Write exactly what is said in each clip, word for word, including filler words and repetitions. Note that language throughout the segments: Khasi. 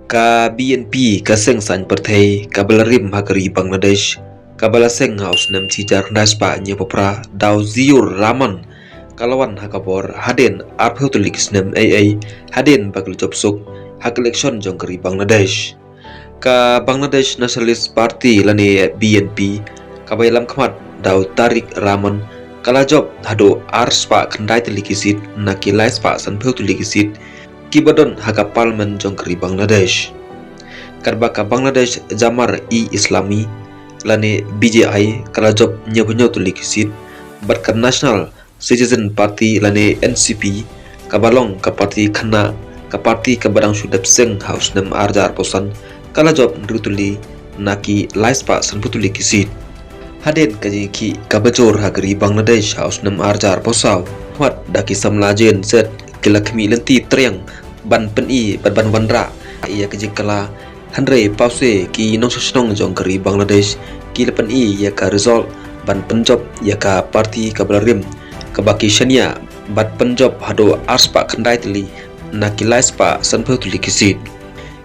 Ka B N P, ka seng saiñ pyrthei kaba la rim ha ka ri Bangladesh, kaba la seng ha u snem shi hajar khyndai spah hynñiewphew phra da u Ziaur Rahman, ka la wan ha ka bor hadien arphew tylli ki snem eiei, hadien ba ki la jop suk ha ka election jong ka ri Bangladesh. Ka Bangladesh Nationalist Party lane B N P, kaba ïalam khmat da u Tariq Rahman, ka la jop haduh ar spah khyndai tylli ki seat na ki lai spah sanphew tylli ki seat kiba don ha ka Parliament jong ka ri Bangladesh. Katba ka Bangladesh Jamaat-e-Islami lane B J I ka la jop hynñiewphew hynñiew tylli ki seat, bad ka National Citizen Party lane N C P, kaba long ka party khynnah, ka party kaba dang shu dep seng ha u snem ar hajar arphew san, ka la jop hynriew tylli na ki lai spah sanphew tylli ki seat. Hadien ka jingïakhih kaba jur ha ka ri Bangladesh ha u snem ar hajar arphew saw, wat da ki samla Gen Z ki la khmih lynti triang ban pyni bad ban wanrah ïa ka jingkylla, hynrei pawse ki nongshong shnong jong ka ri Bangladesh ki la pyni ïa ka result ban pynjop ïa ka party kaba la rim, kaba ki shaniah bad pynjop haduh ar spah khyndai tylli na ki lai spah sanphew tylli ki seat.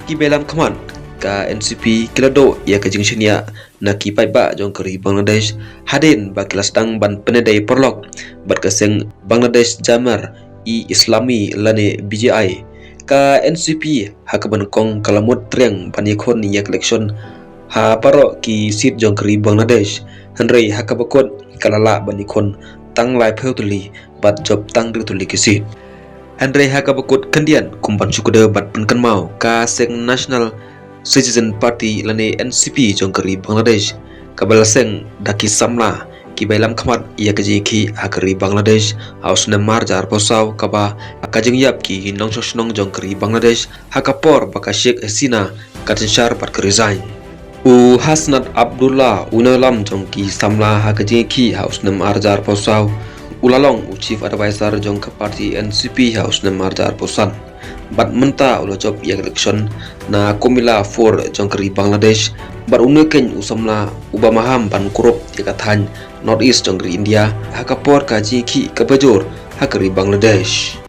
Kiba ïalam khmat ka N C P ki la duh ïa ka jingshaniah na ki paidbah jong ka ri Bangladesh, hadien ba ki la sdang ban pynïadei paralok bad ka seng Bangladesh Jamaat-e-Islami lane B J I. Ka N C P ha kaba nyngkong ka la mut triang ban ïakhun ïa ka election ha baroh ki seat jong ka ri Bangladesh, hynrei ha kaba kut ka la lah ban ïakhun tang laiphew tylli bad jop tang hynriew tylli ki seat. Hynrei ha kaba kut khyndiat, kum ban shu kdew bad pynkynmaw, ka seng National Citizen Party lane N C P jong ka ri Bangladesh, kaba la seng da ki samla kiba ïalam khmat ïa ka jingïakhih ha ka ri Bangladesh ha u snem ar hajar arphew saw, kaba ka jingïap ki nongshong shnong jong ka ri Bangladesh ha ka por ba ka Sheikh Hasina ka synshar bad ka resign. U Hasnat Abdullah, u nongïalam jong ki samla ha ka jingïakhih ha u snem ar hajar arphew saw, u la long u Chief Advisor jong ka party N C P ha u snem ar hajar arphew san. Bad mynta u la jop ïa ka election na Comilla Four jong ka ri Bangladesh, bad une keiñ u samla uba maham ban kurup ïa ka thaiñ North East jong ka ri India ha ka por ka jingïakhih kaba jur ha ka ri Bangladesh.